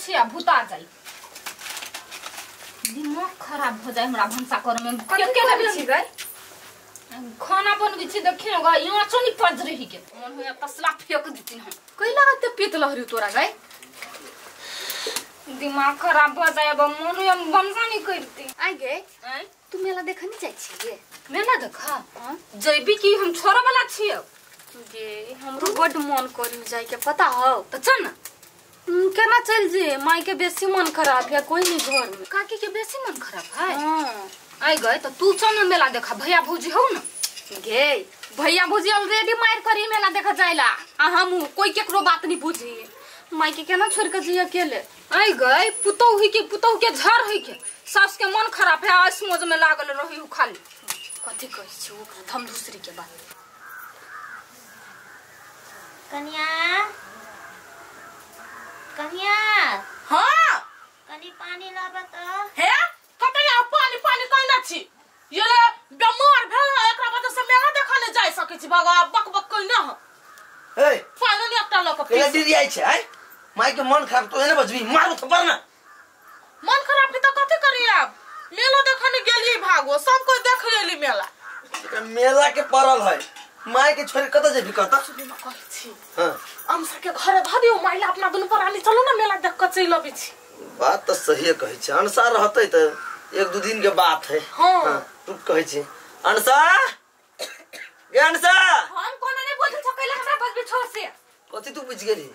छी आ भूता जाई दिमाग खराब हो जाए हमरा भनसा करे में के के छी गई खाना बनबै छी देखि न गई यहाँ चनी पज रही के मन होया तसला फेंक देतिन हम कैला एते पीत लहरी तोरा गई दिमाग खराब हो जाए अब मन होया भनसा नहीं करती आई गई तू मेला देखा नहीं जाय छी मेला देखा हां जइबी की हम छोरा वाला छी गे हमरो बड मन करी जाय के पता हो त चल ना केना चल जे माई के बेसी मन खराब है कोई नहीं घर में काकी के बेसी मन खराब है हां आई गए तो तू चल ना मेला देखा भैया भौजी हो ना गे भैया भौजी ऑलरेडी मार करी मेला देखा जाइला आ हम कोई केकरो बात नहीं बुझी माई के केना छोड़ के जी अकेले आई गए पुतौह ही के पुतौह के झर ही के सास के मन खराब है आज मौज में लागल रही हूं खाली कथि कहै छी ओकरा हम दूसरी के बात कन्या कन्या हां कनी पानी लाबा त हे कतई आ पानी पानी कइना छी ये ले बेमार भेल एकरा वजह से मेला देखने जाय सकै छी भगवा बक बक कइना ह ए पानी ने एकटा लक केला दीदी आई छै आय माई के मन खराब तो एने बजबी मारू थप्पड़ ना मन खराब है त कथि करी आब मेला देखने गेली भागो सब कोई देख लेली मेला मेला के पड़ल है माई के छोड़ कत जेबी कत कहै छी हां हम सबके घरे ध दियो माइला अपना दुनु परानी चलू ना मेला देख के चल अबै छी बात त सही कहै छी अनसा रहतै त एक दू दिन के बात है हां तू कहै छी अनसा गे अनसा हम कोनो नहीं बोल सकैला हमरा बजबे छोड़ से कथि तू बुझ गेली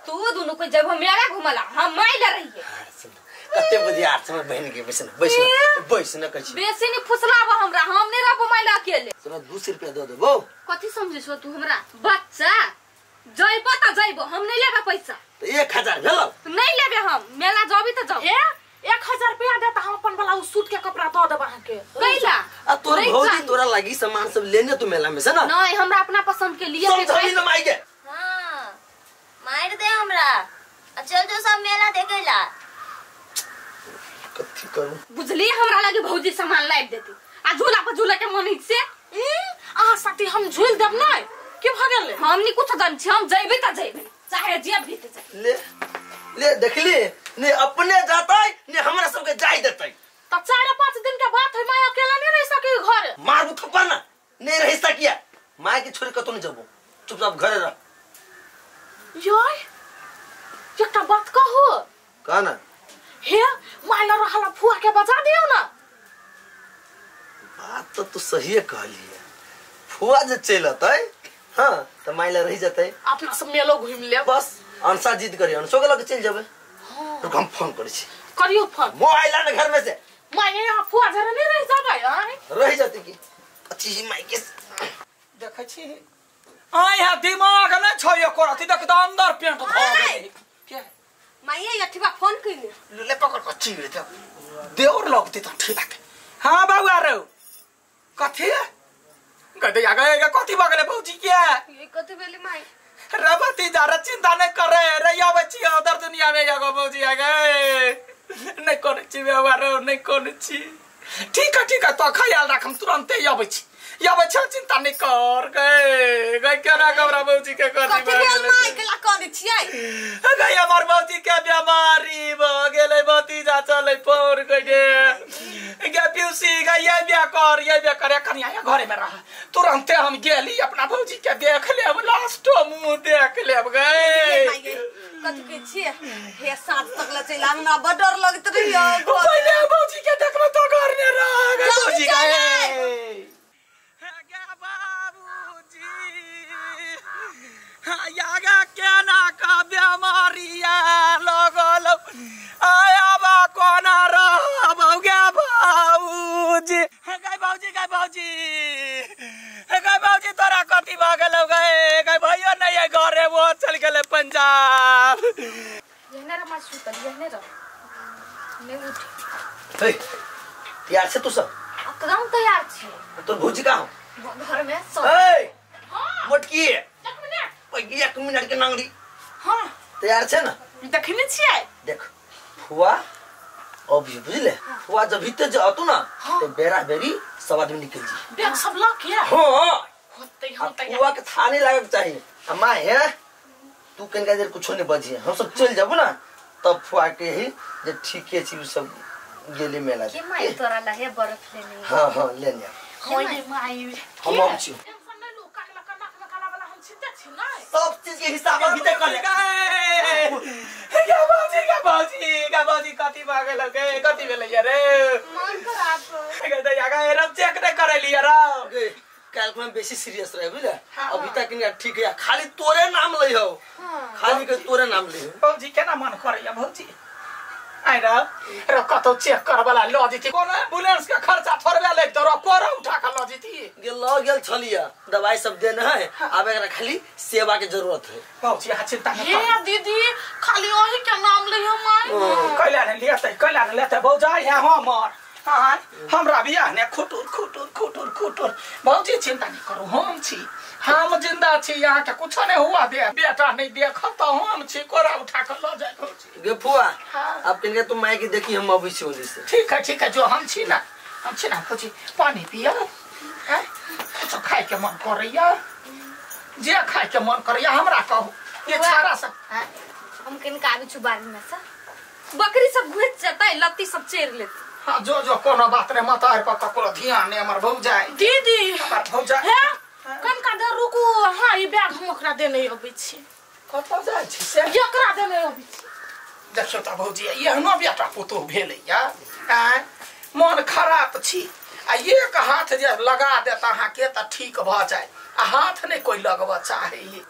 तू दुनु को जब हम मेला घुमला हम माइला रहिए कते बुधियार छ बहन के बैस न बैस न बैस न कहै छी बेसी नहीं फुसलाब हमरा हम नहीं रहबो माइला अकेले सुन 2 रुपया दे देबो कथि समझै छो तू हमरा बच्चा जइबो त जइबो हम नहीं लेबे पैसा त 1000 भेलो नहीं लेबे हम मेला जबी त जब ए 1000 रुपया दे त हम अपन वाला उ सूट के कपड़ा the देब अहाँ के कैला आ तोर भौजी तोरा लागी सामान सब लेने तू मेला में से ना नहीं हमरा अपना पसंद के लिए समझली न माई के हां मार दे हमरा आ चल जो सब मेला देखेला कथि करू बुझली हमरा लागी भौजी सामान लाइब देती आ झूला पर झूला के मन से अहाँ साथी हम झूल देब नै के भ गेलै हम नहीं कुछ जान छी हम जइबे त जइबे चाहे जे भी त चाहे ले ले देखली ने अपने जातै ने हमरा सब के जाय देतै त 4-5 दिन के बात है my अकेला नहीं रह सकी घर मारू थप्पड़ ना नहीं रह सकिया my के छोड़ कतो नहीं जबो चुपचाप घरे रह यार एकटा बात कहू कह ना हे माइला रहला फुआ के बजा दियो ना बात तो तू सही कहली फुआ जे चलतै हां त माइला रह जतै अपना सब मेलो घुम ले बस अनसा जिद करी अनसो के लग चल जेबै हां रुक हम फोन करै छी करियो फोन मोबाइल ना घर में से माय यहाँ फुआ जरे नहीं रह जाबै आय रह जतै की अच्छी माई के देखै छी आ यहाँ दिमाग नै छौ एको रति देख त अंदर पेंट भ गेलै के माई अठिबा फोन कइने ले पकड़ के चीर दे देवर लगते त ठीक है हां बाबू रे कथि गदे आ गए कथि बगले भौजी के ये कथि भेली माई रे भतीजा रे चिंता नहीं करे रे आबै छी अदर दुनिया में एगो भौजी आ गए नहीं करै छी बाबा रे नहीं करै छी ठीक है तो ख्याल राख हम तुरंते आबै छी आबै छी चिंता नहीं कर गए गए केना घबरा भौजी के कर कथि भेल माई के ला करै छियै गए हमर भौजी के बेमारी भ गेलै भतीजा चलै पौर गए गे पीउसी गे ये बिया कर कनिया घरे में रह तुरंते हम गेली अपना भौजी के देख लेब लास्टो मुंह देख लेब गए कथि कहै छियै हे साँझ तक ले चलि आब ना बड़ डर लगैत रहियो पहिले भौजी के देखबै तो घर ने रह गए भौजी गए गे बाबूजी यागा केना का बेमारिया लगल आया बा कोना रहब गे बाबूजी गए भौजी गए भौजी गए भौजी तोरा कथि भ गेलौ गए गए भैयो नहीं है घरे वो चल गेलै पंजाब यहने रे मां सुतल यहने रह नहीं उठ ए तैयार छै तू सब एकदम तैयार छी तोर भौजी कहाँ घर में सब ए मोटकी एक मिनट एक मिनट के नांगड़ी हां तैयार छै ना देखने छियै देख फुआ अभी बुझले फुआ जब भीतर जातू ना तो बेरा बेरी सब आदमी निकल जी बैग सब लक के हां होते हम तैयार फुआ के थाने लागक चाहिए अम्मा है तू कनका देर कुछो नहीं बजी हम सब चल जाबू ना तब फुआ के ही जे ठीके छी सब गेली मेला के माई तोरा ला हे बर्फ लेने। हां हां लेने होय माई हम अब छी टेंशन नै लू कान में नाक में काला वाला हम छिते छी नै सब चीज के हिसाब अभी तक कर ले। गे बाबूजी गे बाबूजी गे बाबूजी कथी भागे लगे कथी भेलै रे मन खराब गे दैया गे रब चेक नै करेली रे काल में बेसी सीरियस रहे बुझले अभी तक इनका ठीक है खाली तोरे नाम लै हो खाली के तोरे नाम लै हो। भौजी केना मन करैया भौजी आइ रे रे कतौ चेक करबला ल जेती कोनो एम्बुलेंस के खर्चा थोड़बे लागि तोरा कोरा उठा के ल जेती गेल ल गेल छलिया दवाई सब देने है आब एकरा खाली सेवा के जरूरत है। भौजी अहाँ चिंता न हे दीदी खाली ओही के नाम लै हो माई कैला ने लेतै कैला ने लेतै भौजाई है हमर हाँ हमरा बियाह ने खुटुर खुटुर खुटुर खुटुर। भौजी चिंता नहीं करू हम छी हम जिंदा छी यहाँ के कुछ नहीं हुआ दे बेटा नहीं देख तो हम छी कोरा उठा के ल जाए भौजी। गे फुआ अब किनके तुम माई की देखी हम अबै छी ओनी से। ठीक है जो हम छी ना भौजी पानी पिया हैं कुछ खाए के मन करैया जे खाए के मन करैया हमरा कहू ये छाड़ा सब हम किनका आबि छु बारी में से बकरी सब घुस जतै लत्ती सब चेर लेत। हाँ जो जो कोनो बात नहीं मत are पर ककरो ध्यान नहीं हमर भौजाई दीदी हमर भौजाई हे कनका देर रुकू। हां ई बैग हम ओकरा देने अबै छी कतौ जाइ छी से एकरा देने अबै छी। देखियौ त भौजी एहनो बेटा पुतोह भेलैया आँय मन खराब छी आ एक हाथ जे लगा देत अहाँके त ठीक भ जाय आ हाथ नहीं कोई लगबऽ चाहैये।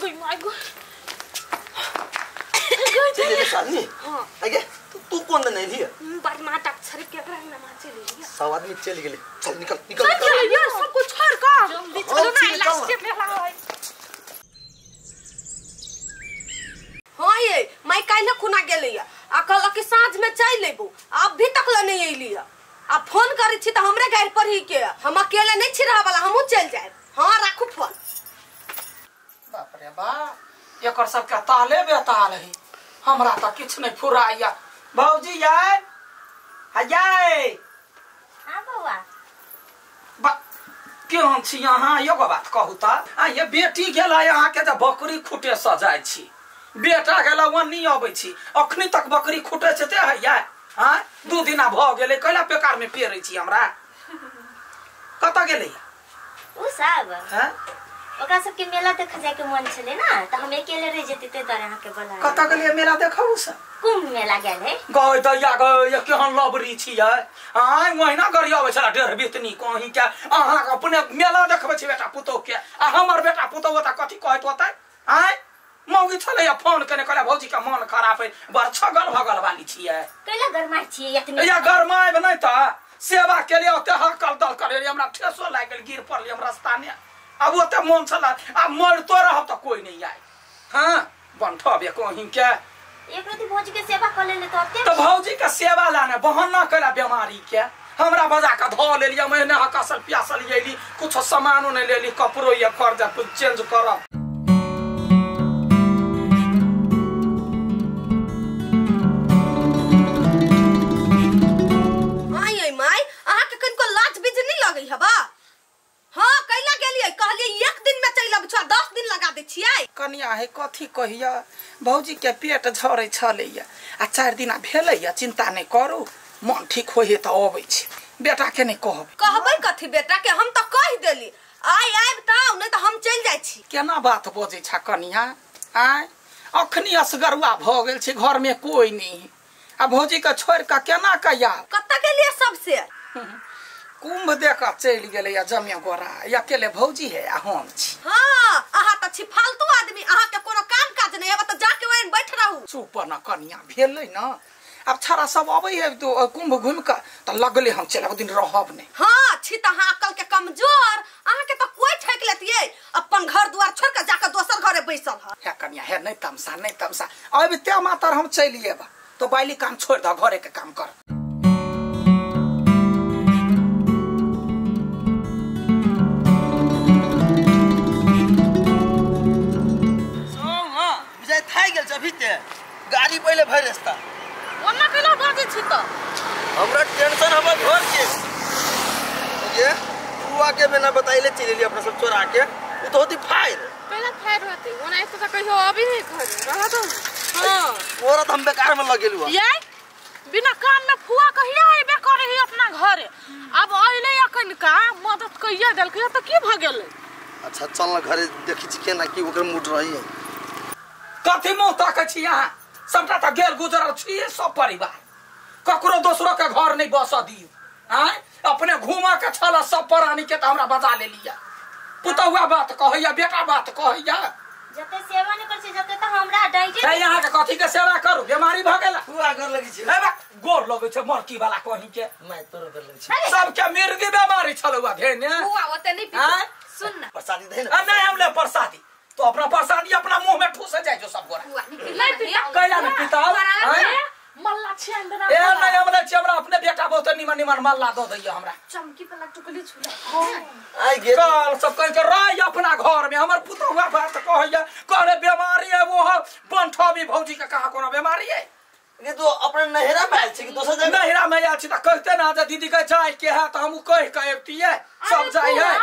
गई my गो चल आदमी हां आगे तू कोन देने लिया बार माटा छरी केकरा ना मा चली लिया सब आदमी चल गेले चल निकल निकल चल यार सब कुछ छोड़ का जल्दी चलो ना लास्ट मेला है। हां ये my काल्हि खुना गेलै आ कहलक कि साँझ में चल लेबो अभी तक ल नहीं अइली आ फोन करै छी त हमरे गाड़ी पर ही के हम अकेले नहीं छी रह वाला हमहू चल जाएब। हां राखू फोन। बाप रे बाप एकर सबके ताले बेताल है हमरा त किछ नहीं फुराइया। भौजी यार हजाय हां बौआ बा केहन छी अहाँ एगो बात कहू त आ ये बेटी गेला अहाँ के जे बकरी खुटे सजाय छी बेटा गेला ओन्नी अबै छी अखनी तक बकरी खुटे छै ते हैया हां दू दिना भ गेलै कैला बेकार में पेरै छी हमरा कत गेलै उ सब हां ओकरा सबके मेला देख जाय के मन छले ना त हम अकेले रह जेती ते तोरे अहाँ के बोला कत गेलै मेला देखौ सब कुंभ मेला गेल है गय दैया गय केहन लबरी छियै आय ओहिना गरी अबै छला डेढ़ बेतनी कहीं के अहाँ अपने मेला देखबै छी बेटा पुतोह के आ हमर बेटा पुतोह त कथी कहैत होतै आय मौगी छलै या फोन केने कहले भौजी के मन खराब है बड़ छगल भगल वाली छियै कैला गरमाइ छियै एतनी या गरमाइब नै त सेवा के लिए ओते हकल दल करे हमरा ठेसो लागि गेल गिर पड़ली हम रास्ता ने अब ओते मन छला आ मरतो रहब त कोई नहीं आय। हां बनठबे कहीं के एक राति भौजी के सेवा कर लेले त त भौजी के सेवा लाने बहाना करा बीमारी के हमरा बजा के धो लेलियै महीना हकसल प्यासल येली कुछ सामानो नहीं लेली कपड़ो ये खर्चा कुछ चेंज करब। आई माई अहाँ के कनको लाज बीज नहीं लगै हबा। हां कैला गेलियै कहलियै एक दिन में चलि आबै छौ 10 दिन लगा दै छियै। कनिया है कथी कहिया भौजी के पेट झरै छलैया आ 4 दिना भेलैया चिंता नहीं करू मन ठीक होइए त अबै छी बेटा के नहीं कहब। कहबै कथी बेटा के हम त कहि देली आइ आबि त आउ नहीं त हम चलि जाइ छी। केना बात बजै छा कनिया आय अखनी असगरुआ भ गेल छी घर में कोई नहीं आ भौजी के छोड़ के केना कहिया कत गेलियै सबसे कुंभ देख चलि गेलैया जमिया गोरा अकेले भौजी है आ हम छी। हां अहाँ त छी फालतू आदमी अहाँ के कोनो काम काज नहीं है त जाके ओइन बैठ रहू। चुप न कनिया भेलै न अब छाड़ा सब अबै है तो कुंभ घूम के त लगले हम चल दिन रहब नहीं। हां छी त अहाँ अकल के कमजोर अहाँ के त कोई ठेक लेतियै अपन घर द्वार छोड़ के जाके दोसर घरे बैसल ह। हे कनिया हे नहीं तमसा नहीं तमसा अब ते मातर हम चलिएबा तो बाइली काम छोड़ द घरे के काम कर। गाड़ी पहले भर रास्ता ओना केना बाजै छी त हमरा टेंशन हमर घर के ये बुआ के बिना बताइले चली ली अपना सब चोरा के उ तो होती फायर पहला फायर होती ओना एक त कहियो अभी नहीं घर रह दो। हां ओरा त हम बेकार में लग गेलु। ये बिना काम में फुआ कहिया आइबे करे ही अपना घरे। अब अइले अखन का मदद कहिया देलकै त की भ गेलै? अच्छा चल ना घरे देखी छी केना की ओकर मूड रही है। कथि मुंह ताकै छी अहाँ? सबटा त गेल गुजरल छी सब परिवार, ककरो दोसरो के घर नहीं बस दियौ। आँय अपने घूमा के छल सब प्राणी के त हमरा बजा ले लिया। पुतहुआ बात कहैया, बेटा बात कहैया। जते सेवा नहीं कर छी जते त हमरा डाइटे है। यहाँ के कथि के सेवा करू? बीमारी भ गेला। फुआ गोर लगै छी। ए बा गोर लगै छै मरकी वाला कहीं के। मैं तोरो गोर लगै छी। सबके मिर्गी बीमारी छलौआ धेने। फुआ ओते नहीं पी। सुन ना प्रसादी दे ना। नहीं हम ले प्रसादी तो अपना प्रसादी अपना मुंह में ठूसे जाय जो सब गोरा। नहीं पीता कैला नहीं पीता? मल्ला छी अंदर। ए नहीं हम ले छी, हमरा अपने बेटा बहुत निमन निमन मल्ला दो दैया हमरा। चमकी वाला टुकली छुला आई गे कल सब कह के राय अपना घर में। हमर पुतहुआ बात कहैया करे बीमारी है वो बनठबी भौजी के कहा कोनो बीमारी है? ये तो अपने नहरा में आयल छी कि दोसर जगह? नहरा में आयल छी त कहते ना जे दीदी के जाय के है त हम कह के अबतिए सब जाय है।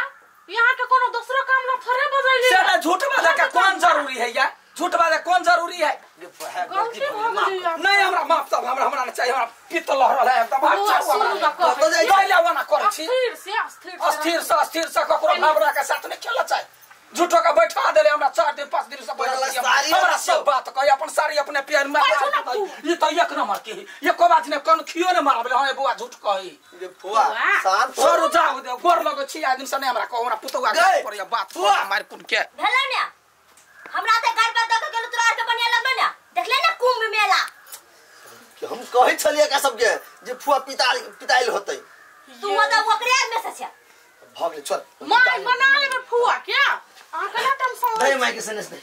यहाँ के कोनो दूसरो काम ना थोड़े बजैली। से झूठ बाजे के कौन जरूरी है यार? झूठ बाजे कौन जरूरी है? नहीं हमरा माफ सब हमरा हमरा चाहिए। हमरा पित्त लहरल है एकदम। अच्छा वना कर छी अस्थिर से अस्थिर से ककरो भावना के साथ नहीं खेलना चाहिए। झूठो के बैठा देले हमरा 4 दिन 5 दिन से बैठा हमरा सब बात कह अपन साड़ी अपने पैर में ई त एक नंबर के एको बात ने कन खियो ने मारबले। हां बुआ झूठ कही। ये फुआ शांत सर जाऊ दे गोर लगै छी आदमी से नहीं हमरा कह हमरा पुतौआ के पर बात मार कुन के भेलै ने। हमरा त गाड़ पर दक गेल तोरा आर के बढ़िया लगलो ने। देखले ने कुंभ मेला हम कहै छलियै का सबके जे फुआ पिताइल होतै। तू मतलब ओकरे में से छै। भग ले छोड़ माय मना लेबे फुआ के। अहाँ केना टेंशन नहीं माय के सनेस नहीं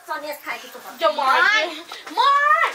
सनेस खाय के तू माय माय।